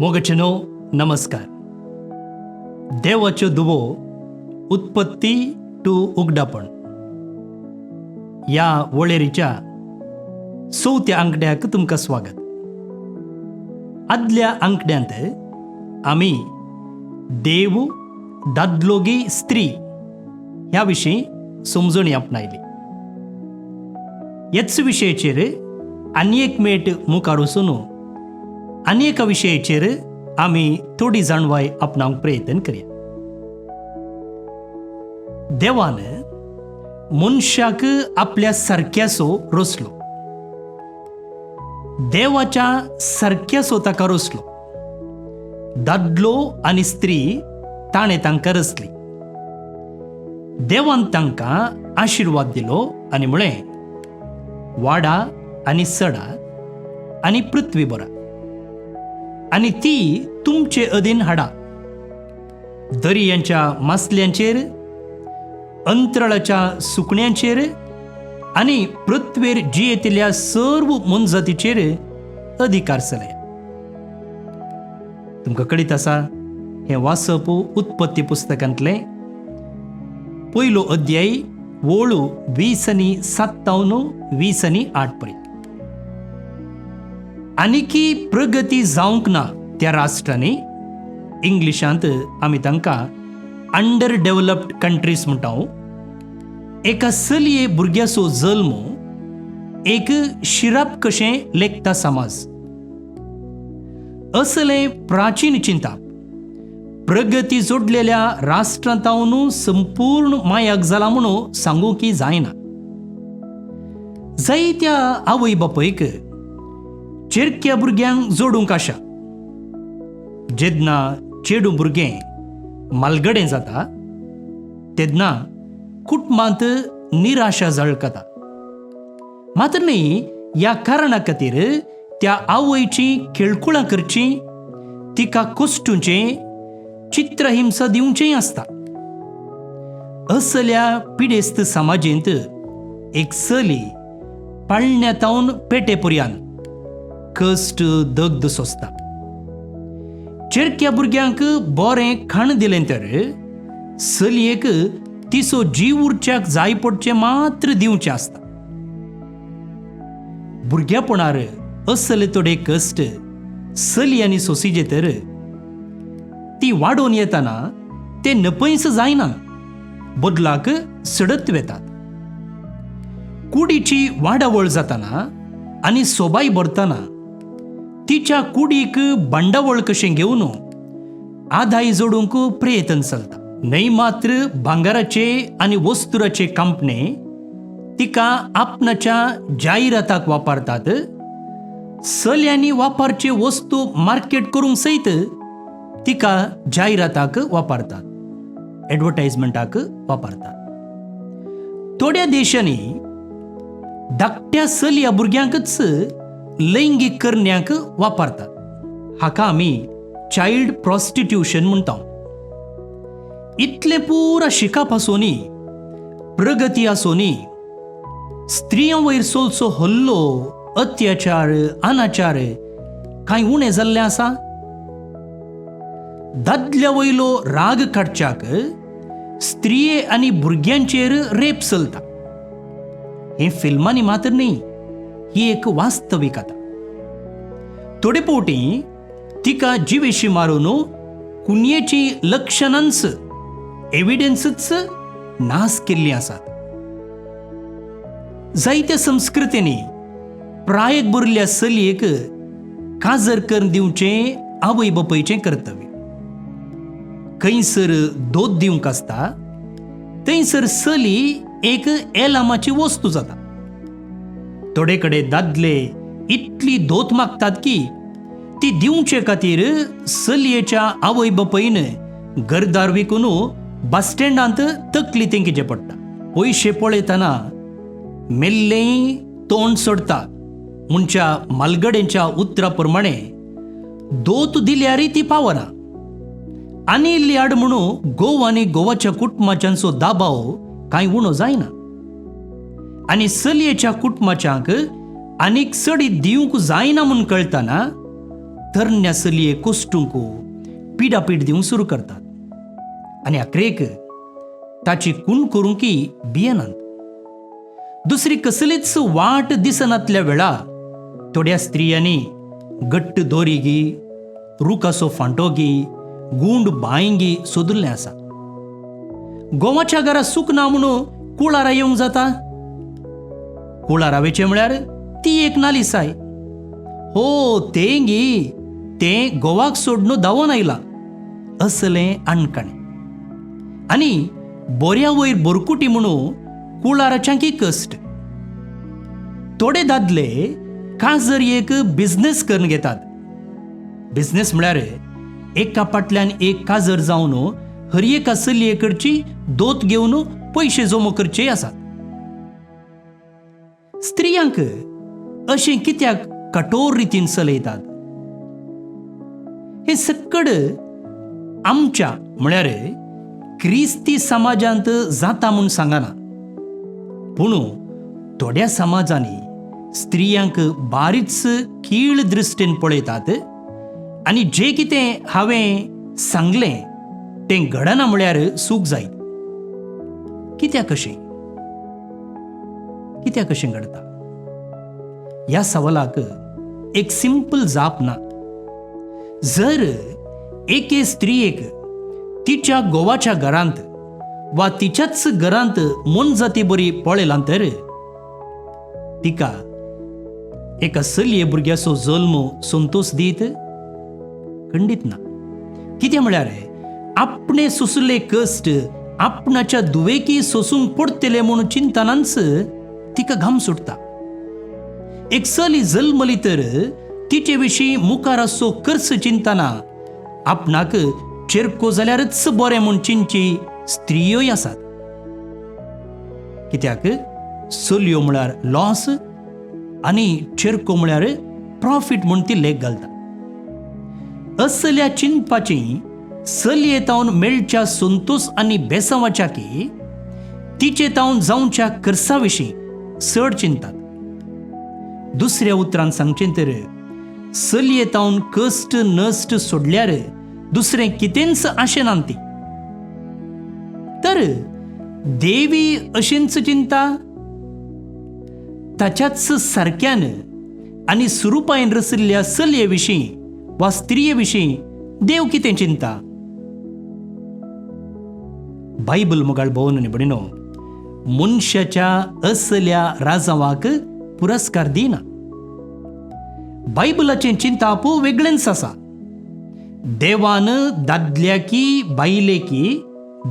मोगचनो नमस्कार. देवाच्यो दुवो उत्पत्ती टू उगडापण ह्या वळेरीच्या चवथ्या आंकड्याक तुमकां स्वागत. आदल्या आंकड्यांत आमी देव दादलोगी स्त्री ह्या विशीं समजणी आपणायली. ह्याच विशयाचेर आनी एक मेट मुखार वचून आनी एका विशयाचेर आमी थोडी जाणवाय आपणावंक प्रयत्न करया. देवान मनशाक आपल्या सारक्यासो रचलो, देवाच्या सारक्यासो ताका रचलो. दादलो आनी स्त्री ताणें तांकां रचली. देवान तांकां आशिर्वाद दिलो आनी म्हळें, वाडा आनी सडा आनी पृथ्वी भरा आनी ती तुमचे अधीन हाडा. दर्यांच्या मासल्यांचेर, अंतराळाच्या सुकण्यांचेर आनी पृथ्वेर जियेतल्या सर्व मोनजातीचेर अधिकार चलया. तुमकां कळीत आसा, हें वाचप उत्पत्ती पुस्तकांतलें पयलो अध्याय, वोळू 20 आनी 57, 20 आनी 8 पर्यंत. आनीकी प्रगती जावंक ना त्या राष्ट्रांनी, इंग्लिशांत आमी तांकां अंडर डेव्हलप्ड कंट्रीज म्हणटा, एका चलये भुरग्याचो जल्म एक शिराप कशें लेखता समाज. असलें प्राचीन चिंताप प्रगती जोडलेल्या राष्ट्रांतावन संपूर्ण मायाक जाला म्हणून सांगूंक जायना. जायत्या आवय बापयक चेरक्या भुरग्यांक जोडूंक आशा. जेन्ना चेडूं भुरगें मालगडें जाता तेन्ना कुटुंबांत निराशा जळकता. मात्र न्ही, ह्या कारणा खातीर त्या आवयची खेळकुळां करची, तिका कोश्टुचें, चित्रहिंसा दिवचेंय आसता. असल्या पिडेस्त समाजेंत एक चली पाळण्यातावन पेटे पर्यान कश्ट दग्ध सोंसता. चेरक्या भुरग्यांक बरें खाण दिलें तर चलयेक तिचो जीव उरच्याक जाय पडचें मात्र दिवचें आसता. भुरग्यापणार असले थोडे कश्ट चलयांनी सोंसिजे तर ती वाडोवन येतना ते नपयस जायना, बदलाक सडत वेतात. कुडीची वाडावळ जातना आनी सोबाय भरतना तिच्या कुडीक बांडावळ कशें घेवन आदाय जोडूंक प्रयत्न चलता. न्हय मात्र भांगराचे आनी वस्तुराचे कंपने तिका आपणाच्या जायराताक वापरतात, चल्यांनी वापरचे वस्तू मार्केट करूंक सयत तिका जायराताक वापरतात, एडवर्टायजमेंटाक वापरतात. थोड्या देशांनी धाकट्या चलया भुरग्यांकच लैंगीक करण्यांक वापरतात. हाका आमी चायल्ड प्रॉस्टिट्यूशन म्हणटा. इतलें पुरा शिकप आसूनी, प्रगती आसूनी, स्त्रियां वयर चलचो हल्लो, अत्याचार, अनाचार कांय उणें जाल्लें आसा? दादल्या वयलो राग काडच्याक स्त्रिये आनी भुरग्यांचेर रेप चलता. हें फिल्मांनी मात्र न्ही, ही एक वास्तविकता. थोडे फावटी तिका जिवेशी मारून कुनयेची लक्षणांच, एविडन्सूच नाश केल्लीं आसात. जायत्या संस्कृतींनी प्रायक भरिल्ल्या चलयेक काजर करून दिवचें आवय बापायचें कर्तव्य. खंयसर दोत दिवंक आसता थंयसर चली एक एलामाची वस्तू जाता. थोडे कडेन दादले इतली दोत मागतात की ती दिवचे खातीर चलयेच्या आवय बापायन घरदार विकून बस स्टँडांत तकली तेंकीचें पडटा. पयशे पळयतना मेल्लेंय तोंड सोडटा म्हणच्या मालगड्यांच्या उतरा प्रमाणे दोत दिल्यारय ती पावना. आनी इल्ली हाड म्हणून घोव आनी घोवाच्या कुटुंबाच्यांचो दबाव कांय उणो जायना आनी चलयेच्या कुटुंबाच्यांक आनीक चडीत दिवंक जायना म्हूण कळटना तरण्या चलये कोश्टूंक पिडापीड दिवंक सुरू करतात आनी आखरेक ताची खूण करूंकय भियेनात. दुसरी कसलीच वाट दिसनातल्या वेळा थोड्या स्त्रियांनी घट्ट दोरीगी, रुखाचो फांटोगी, गुंड बांयगी सोदिल्लें आसा. गोवाच्या घरा सूख ना म्हणून कुळारा येवंक जाता? कुळारा वेचें म्हळ्यार ती एक नालिसाय. हो तें गी तें गोवाक सोडून धांवोन आयलां असलें अणकाणें. आनी बोऱ्या वयर बोरकुटी म्हणून कुळाराच्यांकी कश्ट. थोडे दादले काजर एक बिजनेस करून घेतात. बिजनेस म्हळ्यार एका फाटल्यान एक काजर जावन हर एका चलये कडची दोत घेवन पयशे जमो करचे आसात. स्त्रियांक अशें कित्याक कठोर रितीन चलयतात? हें सक्कड आमच्या म्हळ्यार क्रिस्ती समाजांत जाता म्हूण सांगना, पूण थोड्या समाजांनी स्त्रियांक बारीच कीळ दृश्टीन पळयतात आनी जें कितें हांवें सांगलें तें घडना म्हळ्यार चूक जायत. कित्याक अशें? कित्याक अशें घडता? ह्या सवालाक एक सिंपल जाप ना. जर एके स्त्रियेक तिच्या गोवाच्या घरांत वा तिच्याच घरांत मोनजाती बरी पळयलां तर तिका एका चलये भुरग्याचो जल्म संतोश दीत? खंडीत ना. कितें म्हळ्यार आपणे सोंसले कश्ट आपणाच्या दुवेकी सोसूंक पडटले म्हूण चिंतनाच तिका घाम सुटता. एक चली जल्मली तर तिचे विशीं मुखार आसचो खर्च चिंतना आपणाक चेरको जाल्यारच बरें म्हूण चिंतची स्त्रियोय आसात. कित्याक चलयो म्हळ्यार लॉस आनी चेरको म्हळ्यार प्रॉफीट म्हूण ती लेख घालता. असल्या चिंतपाची चलये तावन मेळच्या संतोश आनी बेसांवाच्या की तिचे तावन जावच्या खर्चा विशीं चड चिंतात. दुसऱ्या उतरान सांगचें तर चलये तावन कश्ट नश्ट सोडल्यार दुसरें कितेंच आशेनात ती. तर देवी अशेंच चिंता? ताच्याच सारक्यान आनी सुरुपायन रचिल्ल्या चलये विशीं वा स्त्रिये विशीं देव कितें चिंता? बायबल मुगाळ भोवन निबडिनो मनशाच्या असल्या राजावाक पुरस्कार दिना. बायबलाचें चिंताप वेगळेंच आसा. देवान दादल्याकी बायलेकी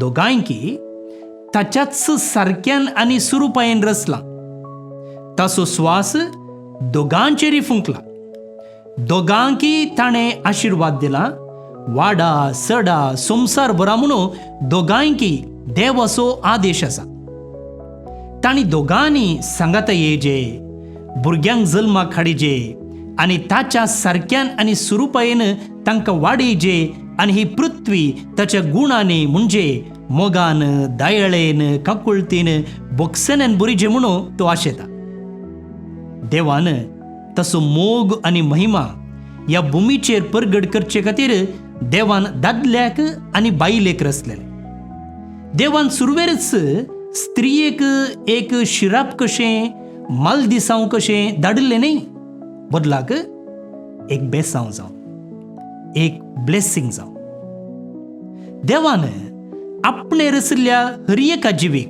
दोगांयकी ताच्याच सारक्यान आनी सुरुपायेन रचला. ताचो स्वास दोगांचेरय फुंकला. दोगांकी ताणें आशिर्वाद दिला. वाडा सडा संवसार भरा म्हणून दोगांयकी देवाचो आदेश आसा. तांणी दोगांनी सांगाता येजे, भुरग्यांक जल्माक हाडिजे आनी ताच्या सारक्यान आनी सुरुपायेन तांकां वाडयजे आनी ही पृथ्वी ताच्या गुणांनी म्हणजे मोगान, दयाळेन, काकुळतीन, बोगसण्यान बरीजे म्हणून तो आशेता. देवान तसो मोग आनी महिमा ह्या भुमीचेर परगट करचे खातीर देवान दादल्याक आनी बायलेक रचलेले. देवान सुरवेरच स्त्रियेक एक शिराप कशें, मालदिसांव कशें धाडिल्लें न्ही, बदलाक एक बेसांव जावं, एक ब्लेसींग जावं. देवान आपणे रचिल्ल्या हर एका जिवीक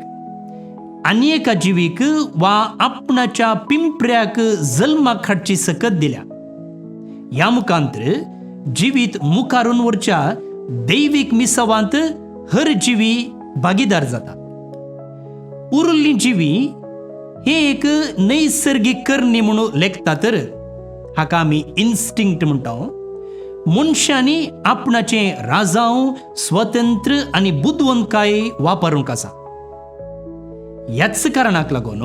आनी एका जिवीक वा आपणाच्या पिंपऱ्याक जल्माक हाडची सकत दिल्या. ह्या मुखांतर जिवीत मुखारून व्हरच्या दैवीक मिसवांत हर जिवी भागीदार जाता. उरिल्ली जिवी हे एक नैसर्गीक करणी म्हणून लेखता तर हाका आमी इन्स्टिंक्ट म्हणटा. मनशांनी आपणाचें राजांव, स्वतंत्र आनी बुदवंतकाय वापरूंक आसा. ह्याच कारणाक लागून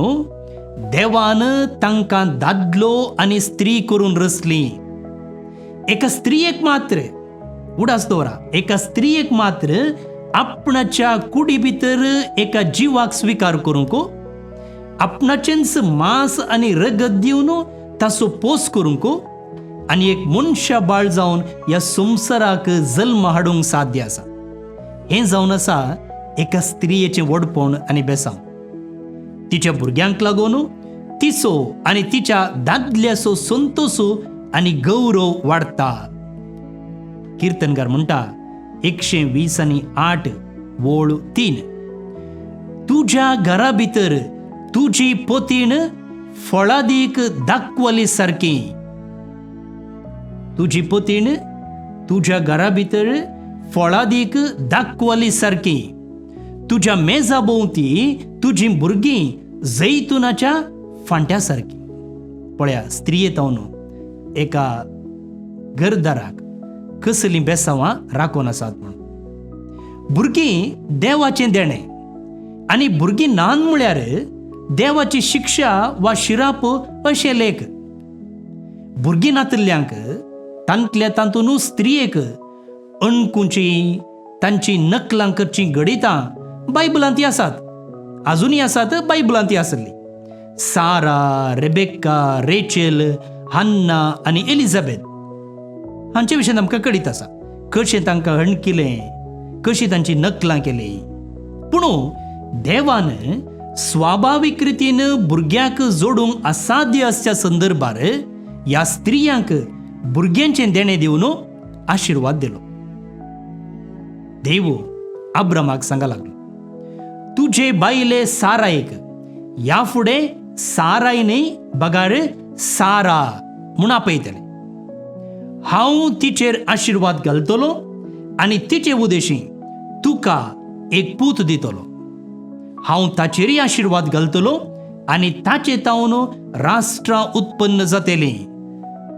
देवान तांकां दादलो आनी स्त्री करून रचली. एका स्त्रियेक मात्र, उडास दवरा, एका स्त्रियेक मात्र आपणाच्या कुडी भितर एका जिवाक स्विकार करूंक, आपणाचेंच मांस आनी रगत दिवन ताचो पोस करूंक आनी एक मनशा बाळ जावन ह्या संवसाराक जल्म हाडूंक साध्य आसा. हें जावन आसा एका स्त्रियेचें व्हडपण आनी बेसांव. तिच्या भुरग्यांक लागून तिचो आनी तिच्या दादल्याचो संतोश आनी गौरव वाडटा. किर्तनकार म्हणटा 120 आणि 8 ओळ 3, तुज्या घरा भितर तुजी पतीण फळादीक दाखवली सारकी. तुजी पतीण तुज्या घरा भितर फळादीक दाखवली सारकी. तुज्या मेजा भोंवती तुजी भुरगीं जैतुनाच्या फांट्या सारकी. पळया, स्त्रिये तावन एका घरदाराक कसलीं बेसांवां राखून आसात म्हणून. भुरगीं देवाचें देणें आनी भुरगीं नान म्हळ्यार देवाची शिक्षा वा शिराप अशें लेख. भुरगीं नातिल्ल्यांक, तांतल्या तातूंत स्त्रियेक अणकुची, तांची नकलां करचीं घडितां बायबलांत आसात, आजुनूय आसात. बायबलांत आसली सारा, रेबेक्का, रेचेल, हन्ना आनी एलिझाबेथ हांचे विशीं आमकां कळीत आसा, कशें तांकां हणकिलें, कशी तांची नकलां केली. पूण देवान स्वाभावीक रितीन भुरग्याक जोडूंक असाध्य आसच्या संदर्भार ह्या स्त्रियांक भुरग्यांचें देणें दिवन आशिर्वाद दिलो. देव अब्रामाक सांगा लागलो, तुजे बायले सारायक ह्या फुडें साराय न्हय बगार सारा म्हूण आपयतले. हांव तिचेर आशिर्वाद घालतलो आनी तिचे उदेशी तुका एक पूत दितलो. हांव ताचेरय आशिर्वाद घालतलो आनी ताचे तावन राष्ट्रां उत्पन्न जातलीं.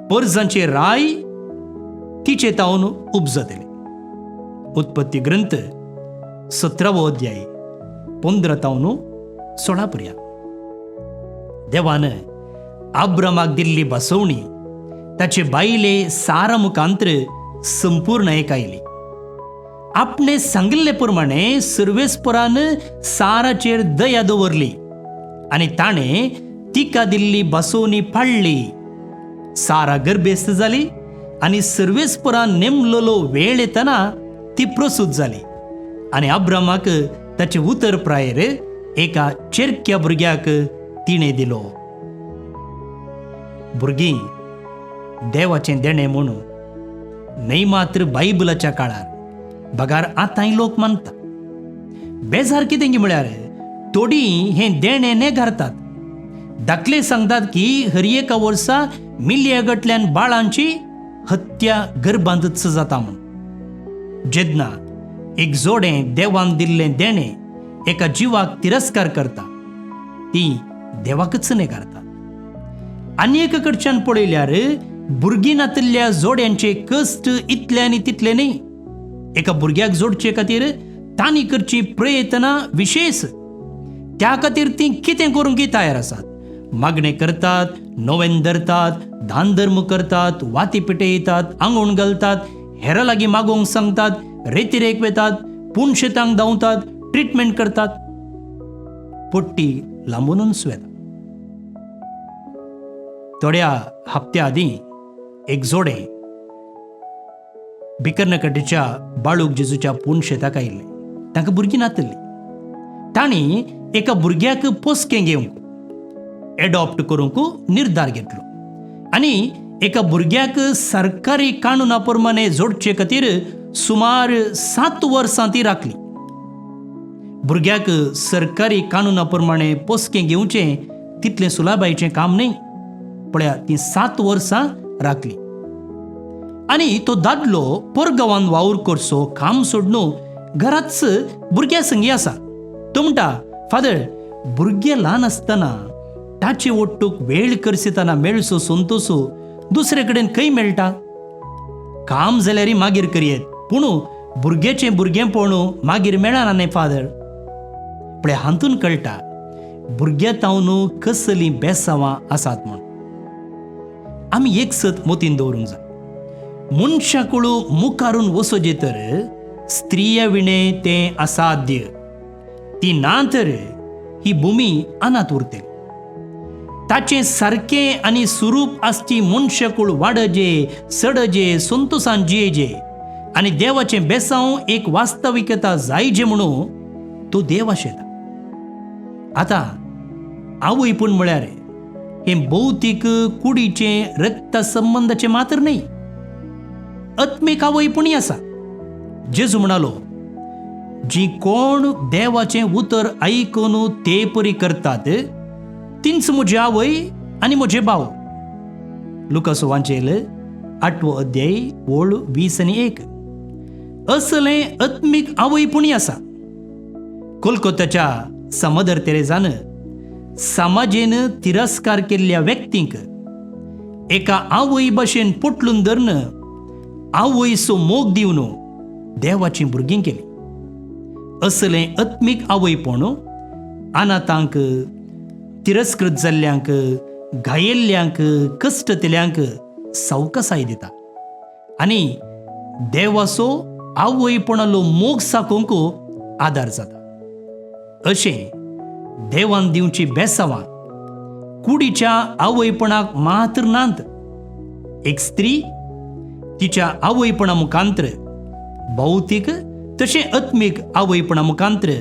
परजांचे राय तिचे तावन उपजतले. उत्पत्ती ग्रंथ 17वो अध्याय 15 तावन 16 पर्यंत. देवान आब्रामाक दिल्ली बसवणी ताचे बायले सारा मुखांत्र संपूर्ण एक आयली. आपणे सांगिल्ले प्रमाणे सर्वेस्परान साराचेर दया दवरली आनी ताणें तिका दिल्ली बसवणी पाळ्ळी. सारा गर्भेस्त जाली आनी सर्वेस्परान नेमलेलो वेळ येतना ती प्रसूत जाली आनी अब्रामाक ताचे उतर प्रायर एका चेरक्या भुरग्याक तिणें दिलो. भुरगीं देवाचें देणें म्हणून न्हय मात्र बायबलाच्या काळार बगार आतांय लोक मानता. बेजार कितें म्हळ्यार थोडीं हें देणें नेगारतात. धाकले सांगतात की हर एका वर्सा मिलिया गटल्यान बाळांची हत्या गर्भांतच जाता म्हूण. जेन्ना एक जोडें देवान दिल्लें देणें एका जिवाक तिरस्कार करता, ती देवाकच नेगारतात. आनी एका कडच्यान पळयल्यार भुरगीं नातिल्ल्या जोड्यांचे कश्ट इतले आनी तितले न्ही. एका भुरग्याक जोडचे खातीर तांणी करची प्रयत्नां विशेश. त्या खातीर ती कितें करूंक तयार आसात. मागणें करतात, नोवेन धरतात, दान धर्म करतात, वाती पेटयतात, आंगोण घालतात, हेरां लागीं मागोवंक सांगतात, रेतिरेक वेतात, पूण शेतांक धांवतात, ट्रिटमेंट करतात. पट्टी लांबूनच वेता. थोड्या हप्त्या आदीं एक जोडें बिकर्नकटेच्या बाळूक जेजूच्या पूण शेताक आयिल्लें. तांकां भुरगीं नातिल्लीं. तांणी एका भुरग्याक पोसकें घेवंक, एडॉप्ट करूंक निर्धार घेतलो आनी एका भुरग्याक सरकारी कानुना प्रमाणे जोडचे खातीर सुमार 7 वर्सां ती राखली. भुरग्याक सरकारी कानुना प्रमाणे पोसकें घेवचें तितलें सुलाबायचें काम न्हय. पळया, ती 7 वर्सां राखली आनी तो दादलो परगांवान वावर करचो काम सोडून घराच भुरग्या संगी आसा. तो म्हणटा, फादर, भुरगें ल्हान आसतना ताचे ओट्टूक वेळ करसितना मेळचो संतोसो दुसरे कडेन खंय मेळटा? काम जाल्यारय मागीर करयेत, पूण भुरग्याचें भुरगेंपण मागीर मेळना न्ही फादर. पळय, हातून कळटा भुरग्या तावन कसलीं बेसांवां आसात म्हूण. आमी एक सत मोतीन दवरूंक जाय, मनशाकुळू मुखारून वचोजे तर स्त्रिया विणे तें असाध्य. ती ना तर ही भूमी अनाथ उरतली. ताचें सारकें आनी सुरूप आसची मनशाकूळ वाडजे, सडजे, संतोसान जियेजे आनी देवाचें बेसांव एक वास्तविकता जायजे म्हणून तो देव आशेता. आतां आवयपूण म्हळ्यार हें भौतीक कुडीचें रक्ता संबंदाचें मात्र न्हय, आत्मीक आवयपणूय आसा. जेजू म्हणालो, जी कोण देवाचें उतर आयकून ते परी करतात तींच म्हजी आवय आनी म्हजे भाव. लुकास वांचेल 8वो अध्याय ओळ 20 आनी 1. असलें आत्मीक आवयपणूय आसा. कोलकोताच्या मदर तेरेजान समाजेन तिरस्कार केल्ल्या व्यक्तींक एका आवय भाशेन पोटलून धरून आवयचो मोग दिवन देवाचीं भुरगीं केली. असलें आत्मीक आवयपण अनाथांक, तिरस्कृत जाल्ल्यांक, घायेल्ल्यांक, कश्टतेल्यांक सावकासाय दिता आनी देवाचो आवयपणालो मोग साकोवंक आदार जाता. अशें देवान दिवची बेसावां कुडीच्या आवयपणाक मात्र नात. एक स्त्री तिच्या आवयपणा मुखांत्र भौतीक तशें आत्मीक आवयपणा मुखांत्र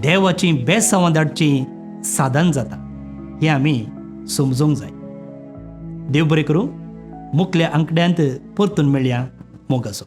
देवाची बेसावां धाडची साधन जाता हें आमी समजूंक जाय. देव बरें करूं. मुखल्या आंकड्यांत परतून मेळया. मोगाचो.